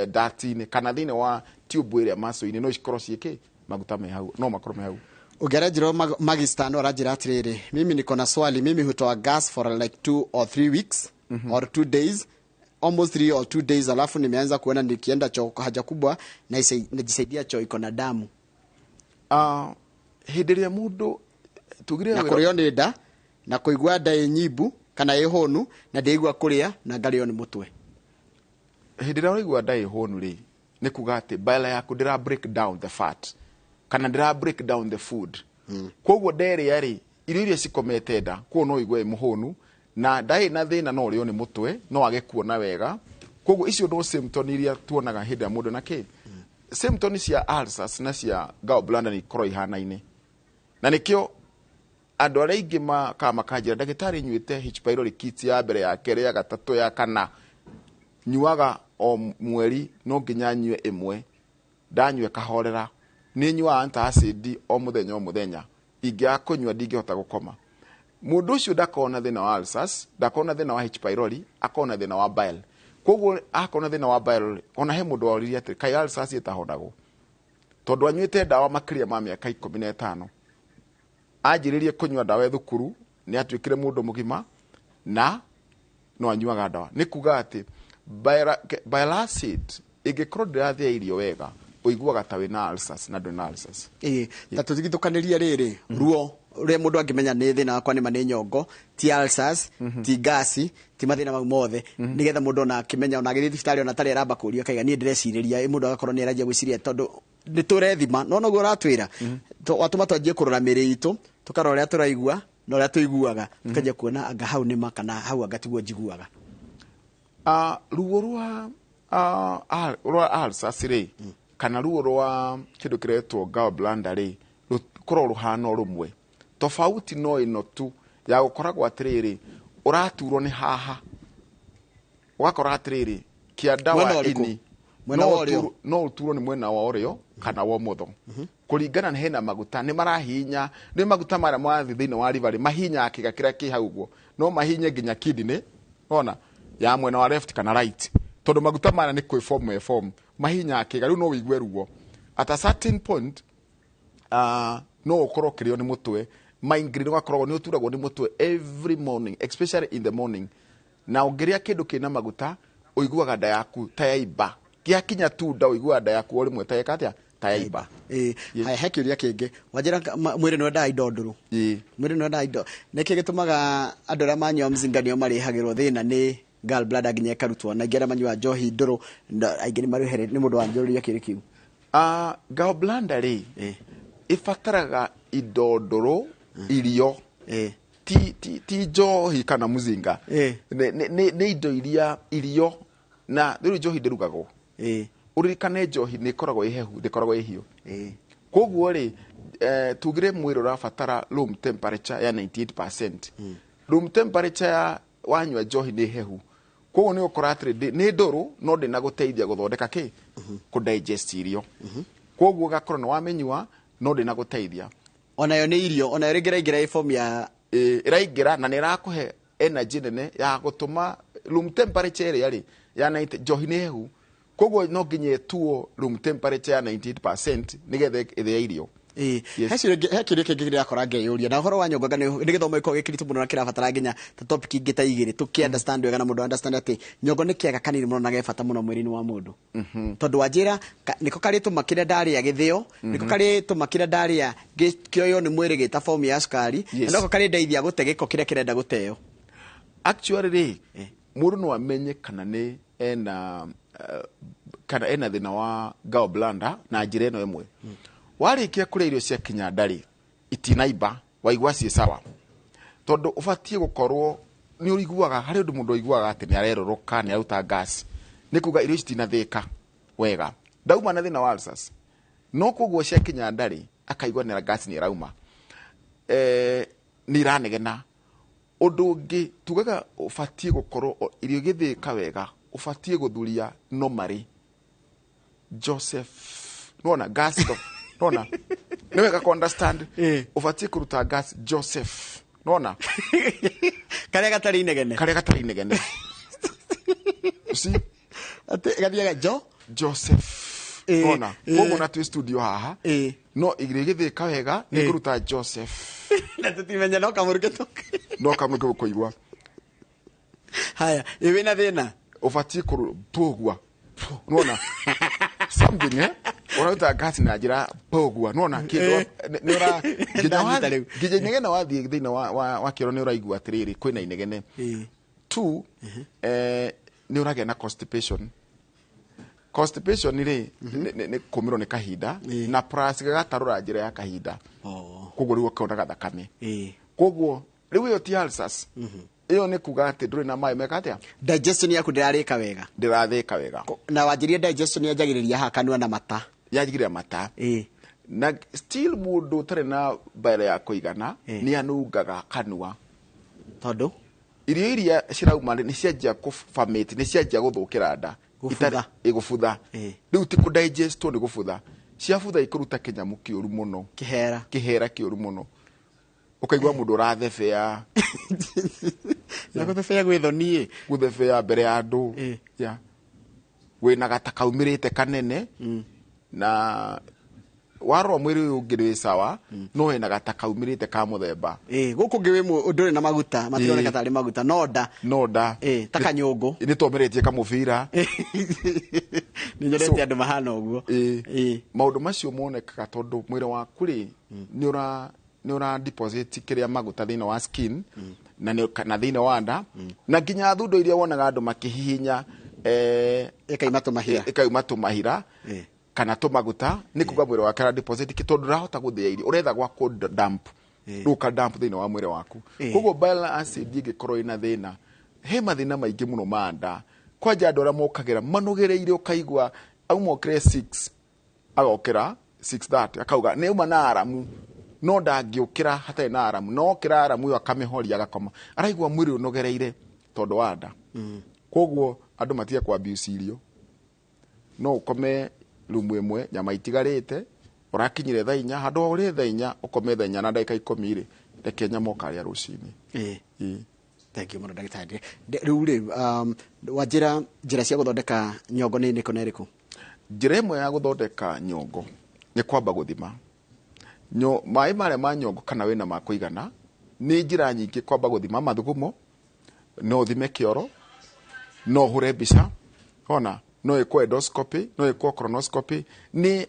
Speaker 2: duct-inĩ kana thĩinĩ wa tube ĩrĩa muscle-inĩ, no cikorwo ciĩkĩ maguta me hau, no makorwo me hau.
Speaker 1: Ũngĩaranjĩrwo Magistano aranjĩra atĩrĩrĩ, "Mimi niko na swali. Mimi hutoa gas for like 2 or 3 weeks or 2 days, almost 3 or 2 days, alafu nimeanza kuona nikienda choo haja kubwa na najisaidia choo iko na damu."
Speaker 2: Hĩndĩ ĩrĩa mũndũ tugire
Speaker 1: na kũrĩo nĩ nda na kũigua nda ĩ nyimbu kana ĩ hũnu, na ndĩigua kũrĩa na ngarĩo nĩ mũtwe.
Speaker 2: Hĩndĩ ĩrĩa ũraigua nda ĩ hũnu rĩ, nĩ kuga atĩ bile yaku ndĩra break down the fat kana ndĩra break down the food. Koguo nderĩa rĩ, irio iria cikomete nda, koguo no ũigue ĩ mũhũnu na ndarĩ na thĩna, no ũrĩo nĩ mũtwe, no age kuona wega. Koguo icio no symptom iria tuonaga hĩndĩ ya mũndũ na kĩ symptom cia ulcers na cia gallbladder nĩ ikorwo ihanaine. Na nĩkĩo andũ arĩa aingĩ makaga makanjĩra, "Ndagĩtarĩ, nyuĩte H pylori kit ya mbere, ya kerĩ, ya gatatũ, ya kana, nyuaga o mweri no nginya nyue ĩmwe, ndanyua kahorera. Nĩ nyuaga antacid o mũthenya o mũthenya, ingĩaga kũnyua ndingĩhota gũkoma." Mũndũ ũcio ndakorwo na thĩna wa ulcers, ndakorwo na thĩna wa H pylori, akorwo na thĩna wa bile. Koguo akorwo na thĩna wa bile, ona he mũndũ woririe atĩ kaĩ ulcers ĩtahonagwo, tondũ anyuĩte ndawa makĩria ma mĩaka 15. Anjĩrĩrie kũnyua ndawa e thukuru, nĩ atuĩkire mũndũ mũgima na no anyuaga ndawa. Nĩ kuga atĩ bile acid ĩngĩkorwo ndĩrathĩa irio wega, ũiguaga ta wĩna ulcers na ndũrĩ na ulcers.
Speaker 1: Ĩĩ, ta tũtigithũkanĩrie rĩrĩ ruo rũrĩa mũndũ angĩmenya nĩ thĩna wakwa nĩma nĩ nyongo, ti ulcers, ti gasi, ti mathĩna mau mothe, nĩgetha mũndũ ona akĩmenya, ona agĩthiĩ thibitarĩ, ona atarĩ aramba kũrio, akaiga niĩ ndĩrecirĩria ĩ, mũndũ agakorwo nĩ aranjia gwĩciria tondũ nĩ tũrethima. No noguo ũratwĩra, watũma twanjie kũrora mĩrĩ itũ, tũkarora ũrĩa tũraigua na ũrĩa tũiguaga, tũkanjia kuona anga hau nĩma kana hau anga tiguo njiguaga.
Speaker 2: Ruo rwa rwa ulcers rĩ, kana ruo rwa kĩndũ kĩretwo gallbladder rĩ, rũkoragwo rũhana o rũmwe. Tofauti no ĩno tu ya gũkoragwo atĩrĩrĩ, ũraturwo nĩ haha, ũgakora atĩrĩrĩ, kĩanda
Speaker 1: Mwena
Speaker 2: wa
Speaker 1: ũrĩkũ?
Speaker 2: ini.
Speaker 1: Mwena
Speaker 2: No
Speaker 1: wa ũrĩo?
Speaker 2: No ũturwo nĩ mwena wa ũrĩo kana wa ũmotho, kũringana na hena maguta nĩ marahinya, nĩ maguta marĩa marathiĩ thĩinĩ wa liver rĩ, mahinyaga kĩga kĩrĩa kĩ hau ũguo, no mahinye nginya kidney ona ya mwena wa left kana right, tondũ maguta maya nĩ kwĩ form e form mahinyaga kĩga. Rĩu no ũigue ruo at a certain point. No ũkorwo ũkĩrĩo nĩ mũtwe, migraine, ũgakoragwo nĩ ũturagwo nĩ mũtwe every morning, especially in the morning, na ũngĩrĩa kĩndũ kĩna maguta ũiguaga nda yaku ta yaimba. Gĩakinya tu nda, ũiguaga nda yaku o rĩmwe ta yeka atĩa, ta yaimba.
Speaker 1: Ĩĩ, haya, he kĩũria kĩngĩ. Wanjĩra mwĩrĩ nĩ wendaga indo ndũrũ. Mwĩrĩ nĩ wendaga indo. Nĩkĩ gĩtũmaga andũ arĩa manyua mzinga nĩo marĩhagĩrwo thĩna nĩ gallbladder nginya ĩkarutwo, na aingĩ arĩa manyuaga njohi ndũrũ aingĩ nĩ marĩhere? Nĩ mũndũ wanjũria kĩũria kĩu.
Speaker 2: Gallbladder rĩ, ĩbataraga indo ndũrũ, irio, ti njohi kana mũzinga. Nĩ indo iria irio, na rĩu njohi ndĩrugagwo. Ũririkane njohi nĩ ĩkoragwo ĩ hehu, ndĩkoragwo ĩ hiũ. Koguo rĩ, tugire mwĩrĩ ũrabatara room temperature ya 98%. Room temperature ya wanyua njohi nĩ hehu, koguo nĩ ũkora atĩrĩ nĩ ndũrũ no ndĩna gũteithia gũthondeka kĩ kũ digest irio. Koguo ũgakorwo nĩ wamĩnyua no ndĩna gũteithia.
Speaker 1: Onayo nĩ irio, onayo rĩngĩ ĩraingĩra ĩ form ya
Speaker 2: Ĩraingĩra na nĩ ĩrakũhe energy nene ya gũtũma room temperature ĩrĩa rĩ ya 90. Njohi nĩ hehu, koguo no nginya ĩtuo room temperature ya 98% nĩgetha ĩthĩe irio.
Speaker 1: Ĩĩ.
Speaker 2: Yes.
Speaker 1: He kĩũria kĩngĩ kĩrakora ngeyũria na ũhoro wa nyongo anga nĩ gĩthomo gĩkoragwo gĩ kĩritũ mũno na kĩrabatara nginya ta topic ingĩ ta igĩrĩ tũkĩ understand wega na mũndũ understand atĩ nyongo nĩ kĩaga kanini mũno na ge bata mũno mwĩrĩ-inĩ wa mũndũ. Tondũ wanjĩra nĩko karĩtũma kĩrĩa ndarĩa gĩthĩo, nĩko karĩtũma kĩrĩa ndarĩa kĩoywo nĩ mwĩrĩ gĩta form ya cukari,
Speaker 2: Yes.
Speaker 1: na noko karĩndeithia gũte gĩko kĩrĩa kĩrenda gũteo.
Speaker 2: Actually rĩ, mũndũ no amenye kana nĩ ena kana ena thĩna wa gallbladder na njĩra ĩno ĩmwe. Warĩkia kũrĩa irio cia kinya nda rĩ, itinaimba, waigua ciĩ sawa. Tondũ ũbatiĩ gũkorwo nĩ ũiguaga, harĩ ũndũ mũndũ aiguaga atĩ nĩ arerũrũka, nĩ aruta gas. Nĩ kuga irio ici itinathĩĩka wega. Ndauma na thĩna wa ulcers. No koguo cia kinya nda rĩ, akaigua nĩ gas nĩ ĩrauma. Nĩ iranegena. Ũndũ ũngĩ tugaga ũbatiĩ gũkorwo irio igĩthĩĩka wega, ũbatiĩ gũthuria normally. Joseph, nĩwona gas stop, nĩwona? Nĩ wega ku understand. Ũbatiĩ kũruta gas Joseph, nĩwona?
Speaker 1: Karĩa gatarĩ inegene.
Speaker 2: Karĩa gatarĩ inegene. You see?
Speaker 1: Atĩ gathiaga Jo?
Speaker 2: Joseph. Nĩwona? Koguo na twĩ studio haha. No irio igĩthĩĩka wega, nĩ ngũruta Joseph.
Speaker 1: Na tũtimenya no kamũrukĩ tũke.
Speaker 2: No kamũrukĩ gũkũigua.
Speaker 1: Haya, ĩ wĩna thĩna?
Speaker 2: Ũbatiĩ pũgua. Nĩwona? Something, eh? Ũraruta gas na njĩra pũgua. Nĩwona? Kĩndũ nĩ ũra- nginya
Speaker 1: Ndanyita rĩu.
Speaker 2: nginya inegene wathiĩ thĩinĩ wa kĩoro nĩ ũraigua atĩrĩrĩ, kwĩna inegene. Two, nĩ ũragĩa na constipation. Constipation rĩ, nĩ kũmĩrwo nĩ kahinda, na plus gagatarũra njĩra ya kahinda. Koguo rĩu ũkonaga thakame. Koguo rĩu ĩyo ti ulcers. Ĩyo nĩ kuga atĩ ndũrĩ na maĩ meka atĩa?
Speaker 1: Digestion yaku ndĩrarĩka wega.
Speaker 2: Ndĩrathĩka wega.
Speaker 1: Na wanjĩrie digestion yanjagĩrĩria haha kanua na mata.
Speaker 2: Yanjagĩrĩria mata. Na still mũndũ ũtarĩ na bile ya kũigana, nĩ anungaga kanua.
Speaker 1: Tondũ?
Speaker 2: Irio iria cirauma nĩ cianjia kũ-ferment, nĩ cianjia gũthũkĩra nda.
Speaker 1: Gũbutha.
Speaker 2: Itarĩ, gũbutha. Rĩu ti kũ-digest nĩ gũbutha. Ciabutha ikũruta kĩnyamũ kĩũru mũno.
Speaker 1: Kĩhera.
Speaker 2: Kĩhera kĩũru mũno. Ũkaigua mũndũ ũrathebea.
Speaker 1: Na gũthebea gwĩ thoni ĩ.
Speaker 2: Gũthebea mbere ya andũ. Yeah. Wĩna gata kaumĩrĩte kanene. Na warora mwĩrĩ ũyũ ũngĩ wĩ sawa, no wĩna gata kaumĩrĩte ka mũthemba.
Speaker 1: Gũkũ ũngĩ wĩ ndũrĩ na maguta, matironeka tarĩ maguta, no nda.
Speaker 2: No nda.
Speaker 1: Ta kanyũngũ.
Speaker 2: Nĩ twomeretie kamũbira.
Speaker 1: Nĩ nyonete andũ mahana ũguo.
Speaker 2: Maũndũ macio monekaga tondũ mwĩrĩ waku rĩ, nĩ ũra deposit kĩrĩa maguta thĩinĩ wa skin, na nĩ, na thĩinĩ wa nda, na nginya thundo iria wonaga andũ makĩhihinya,
Speaker 1: Ĩkaima tũmahira.
Speaker 2: Ĩkauma tũmahira. Kana tũmaguta, nĩ kuga mwĩrĩ wake ara deposit kĩ, tondũ ndũrahota gũthĩa irio, ũretha gwa kũ dump. Rĩu ũka dump thĩinĩ wa mwĩrĩ waku. Koguo bile acid ĩngĩkorwo ĩna thĩna, he mathĩna maingĩ mũno ma nda. Kwanja andũ arĩa mokagĩra manogereire ũkaigua auma okĩre 6, agokĩra 6:30, akauga nĩ auma na aramu, no ndangĩũkĩra hatarĩ na aramu, no okĩra aramu ĩyo akamĩhoria agakoma, araigua mwĩrĩ ũnogereire tondũ wa nda. Koguo andũ matige kũ abuse irio. No ũkome rumu ĩmwe, nyama itigarĩte, ũrakinyire thaa inya, handũ ha ũrĩe thaa inya, ũkome thaa inya na ndagĩka ikũmi rĩ, reke nyama ũkarĩa rũcinĩ.
Speaker 1: Thank you mũno ndagĩtarĩ. Rĩu rĩ, wanjĩra njĩra cia gũthondeka nyongo nĩ ĩrĩkũ na ĩrĩkũ?
Speaker 2: Njĩra ĩmwe ya gũthondeka nyongo nĩ kwamba gũthima. Maĩ marĩa ma nyongo kana wĩna ma kũigana, nĩ njĩra nyingĩ kwamba gũthima mathugumo, no ũthime kĩoro, no ũhũre mbica, ona no ĩkwo endoscopy, no ĩkwo colonoscopy, nĩ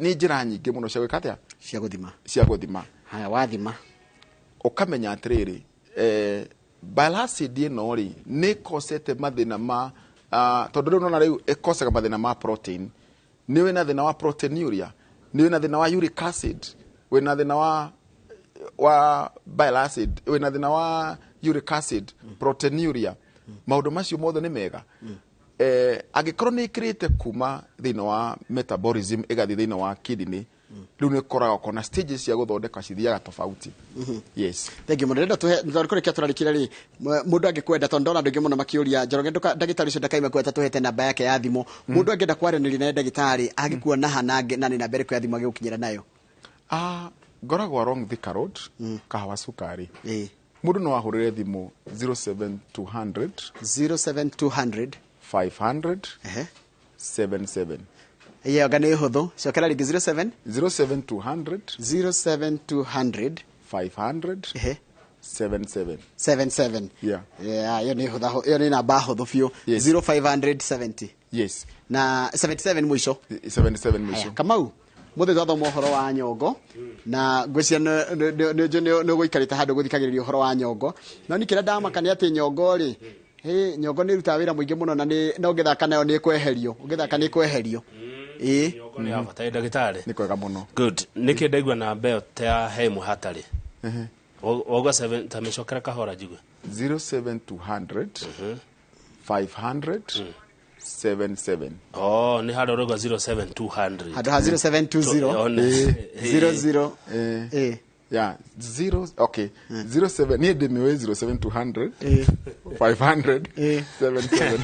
Speaker 2: njĩra nyingĩ mũno cia gwĩka atĩa?
Speaker 1: Cia gũthima.
Speaker 2: Cia gũthima.
Speaker 1: Haya, wathima.
Speaker 2: Ũkamenya atĩrĩrĩ, bile acid ĩno rĩ, nĩ ĩkosete mathĩna ma, tondũ rĩu nona rĩu ĩkosaga mathĩna ma protein. Nĩ wĩna thĩna wa proteinuria, nĩ wĩna thĩna wa uric acid, wĩna thĩna wa bile acid, wĩna thĩna wa uric acid, proteinuria. Maũndũ macio mothe nĩ mega. Angĩkorwo nĩ ĩkĩrĩte kuma thĩinĩ wa metabolism ĩgathiĩ thĩinĩ wa kidney, rĩu nĩ ũkoraga ũkona stages cia gũthondeka cithiaga tofauti. Yes.
Speaker 1: Thank you mũno. Ndĩrenda tũhe, tondũ kũrĩkia tũrarĩkĩria rĩ, mũndũ angĩkwenda, tondũ ndona andũ aingĩ mũno makĩũria, Njoroge, ndagĩtarĩ ũcio ndakaime kuo atatũhete namba yake ya thimũ. Mũndũ angĩenda kwaranĩria na ndagĩtarĩ, angĩkuona ha na nĩ namba ĩrĩkũ ya thimũ angĩgũkinyĩra nayo?
Speaker 2: Ngoragwo along Thika Road, Kahawa Sukari. Mũndũ no ahũrĩre thimũ zero seven two hundred.
Speaker 1: Zero seven two hundred.
Speaker 2: 500. 77.
Speaker 1: Ĩyo anga nĩ hũthũ. Cokera rĩngĩ 07
Speaker 2: 07200
Speaker 1: 07200
Speaker 2: 500
Speaker 1: ehe
Speaker 2: 77.
Speaker 1: 77.
Speaker 2: Yeah.
Speaker 1: Yeah, ĩyo nĩ hũtha, ĩyo nĩ namba hũthũ biũ.
Speaker 2: Yes.
Speaker 1: 0570
Speaker 2: Yes.
Speaker 1: na 77 mũico.
Speaker 2: 77 mũico.
Speaker 1: Kamau, mũthĩ twathoma ũhoro wa nyongo na ngwĩciria nĩ ũgũikarĩte handũ gũthikagĩrĩria ũhoro wa nyongo, no nĩ kĩrĩa ndamaka nĩ atĩ nyongo rĩ, hĩ, nyongo nĩ ĩrutaga wĩra mũingĩ mũno na nĩ no ũngĩthaka nayo nĩ ĩkweherio, ũngĩthaka nĩ ĩkweherio. Ĩĩ.
Speaker 3: Nyongo nĩ ya bata ĩ ndagĩtarĩ.
Speaker 2: Nĩ kwega mũno.
Speaker 3: Good. Nĩkĩ ndaigua namba ĩyo ta he ĩmwe hatarĩ? Wauga 7 ta mĩcokera kahora njigue.
Speaker 2: 07200 500 77.
Speaker 3: Oh, nĩ harĩa ũrauga 07200.
Speaker 1: Handũ ha 0720 00
Speaker 2: Eh.
Speaker 1: ĩĩ.
Speaker 2: Yeah, zero, okay. 07 niĩ ndĩmĩũĩ 07200 500 77.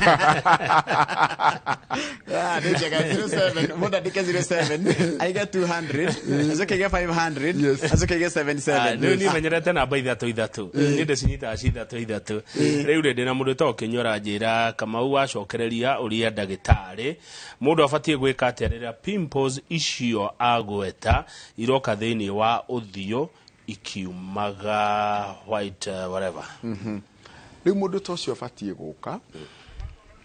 Speaker 1: Ah, nĩ njega 07 mũndũ andĩke 07 aige 200 acoke aige 500
Speaker 2: Yes.
Speaker 1: acoke aige 77.
Speaker 3: Rĩu niĩ menyerete namba ithatũ ithatũ, niĩ ndĩcinyitaga ci ithatũ ithatũ. Rĩu rĩ, ndĩna mũndũ wĩtagwo Kĩnyua aranjĩra Kamau wacokereria ũria ndagĩtarĩ mũndũ abatiĩ gwĩka atĩa rĩrĩa pimples icio agweta iroka thĩinĩ wa ũthiũ ikiumaga white, whatever.
Speaker 2: Rĩu mũndũ ta ũcio abatiĩ gũka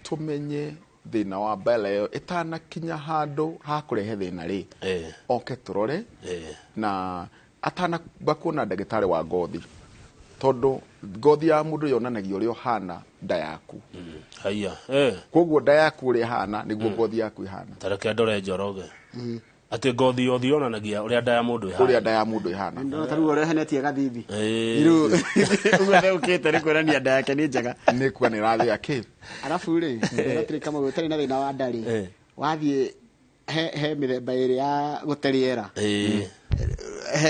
Speaker 2: tũmenye thĩna wa mbala ĩyo ĩtanakinya handũ ha kũrehe thĩna rĩ, oke tũrore na atanamba kuona ndagĩtarĩ wa ngothi, tondũ ngothi ya mũndũ yonanagia ũrĩa ũhana nda yaku.
Speaker 3: Haiya.
Speaker 2: Koguo nda yaku ũrĩa ĩhana nĩguo ngothi yaku ĩhana.
Speaker 3: Tareke ndore Njoroge atĩ ngothi yothe yonanagia ũrĩa nda ya mũndũ ĩhana.
Speaker 2: Ũrĩa nda ya mũndũ ĩhana.
Speaker 1: Ndona ta rĩu ũrehenetie gathithi.
Speaker 3: Ĩĩ.
Speaker 1: Rĩu ũguo theũkĩte nĩ kuonania nda yake nĩ njega.
Speaker 2: Nĩ kuga nĩ ĩrathĩa kĩ.
Speaker 1: Arabu rĩ, hatirĩ Kamau ũtarĩ na thĩna wa nda rĩ, wathiĩ he mĩthemba ĩrĩ ya gũte rĩera. He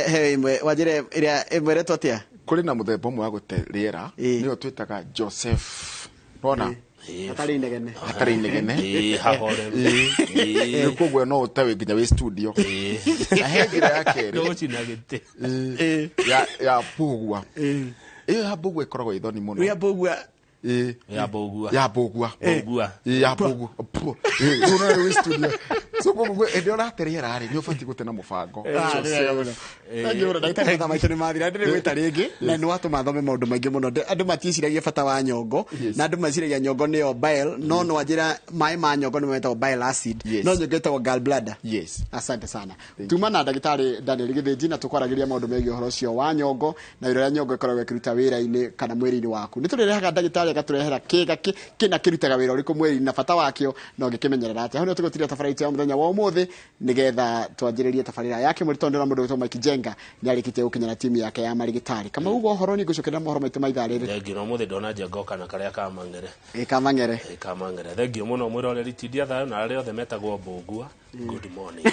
Speaker 1: he ĩmwe wanjĩre ĩrĩa ĩmwe ĩretwo atĩa?
Speaker 2: Kũrĩ na mũthemba ũmwe wa gũte rĩera, nĩyo twĩtaga Joseph, nona
Speaker 1: Hatarĩ inegene.
Speaker 2: Hatarĩ inegene.
Speaker 3: Ĩĩ, hahoreru.
Speaker 2: Rĩu koguo no ũte wĩ nginya wĩ studio. Na he njĩra ya kerĩ
Speaker 3: Ndũgũcina gĩtĩ.
Speaker 2: ya mbũgua. Ĩyo ya mbũgua ĩkoragwo ĩ thoni mũno.
Speaker 1: Rĩu ya mbũgua.
Speaker 2: Ĩĩ.
Speaker 3: Ya mbũgua.
Speaker 2: Ya mbũgua.
Speaker 3: Mbũgua.
Speaker 2: Ĩĩ, ya mbũgua. Pu. Ĩĩ, rĩu no wĩ studio, so koguo hĩndĩ ĩrĩa ũrate rĩera rĩ, nĩ ũbatiĩ gũte na mũbango.
Speaker 1: Ah, nĩ wega mũno. Thank you mũno ndagĩtarĩ, mathaa maitũ nĩ mathira. Ndĩrĩ gwĩta rĩngĩ na nĩ watũma thome maũndũ maingĩ mũno. Andũ matiĩciragia bata wa nyongo na andũ meciragia nyongo nĩyo bile, no no wanjĩra maĩ ma nyongo nĩ metagwo bile acid, no nyongo ĩtagwo gallbladder.
Speaker 2: Yes.
Speaker 1: Asante sana. Tuma na ndagĩtarĩ Daniel Gĩthĩnji na tũkwaragĩria maũndũ megiĩ ũhoro ũcio wa nyongo na wĩra ũrĩa nyongo ĩkoragwo ĩkĩruta wĩra-inĩ kana mwĩrĩ-inĩ waku. Nĩ tũrĩrehaga ndagĩtarĩ agatũrehera kĩga kĩna kĩrutaga wĩra ũrĩkũ mwĩrĩ-inĩ na bata wakĩo na ũngĩkĩmenyerera atĩa. Hau nĩho tũgũtiria tabarĩra itũ ya mũthenya wa ũmũthĩ nĩgetha twanjĩrĩrie tabarĩra ya kĩmũrĩ, tondũ ndĩrona mũndũ wĩtwo Mike Jenga nĩ arĩkĩtie gũkinya na timu yake ya marigitari. Kama ugo ũhoro nĩ ngũcokerera mohoro maitũ ma ithaa rĩrĩ.
Speaker 3: Thengiũ na ũmũthĩ ndona Njenga oka na karĩa ka mang'ere.
Speaker 1: Ĩ, kamang'ere.
Speaker 3: Ĩ, kamang'ere. Thengiũ mũno mwĩroreri, tindia thayũ na arĩa othe metagwo Mbũgua. Good morning.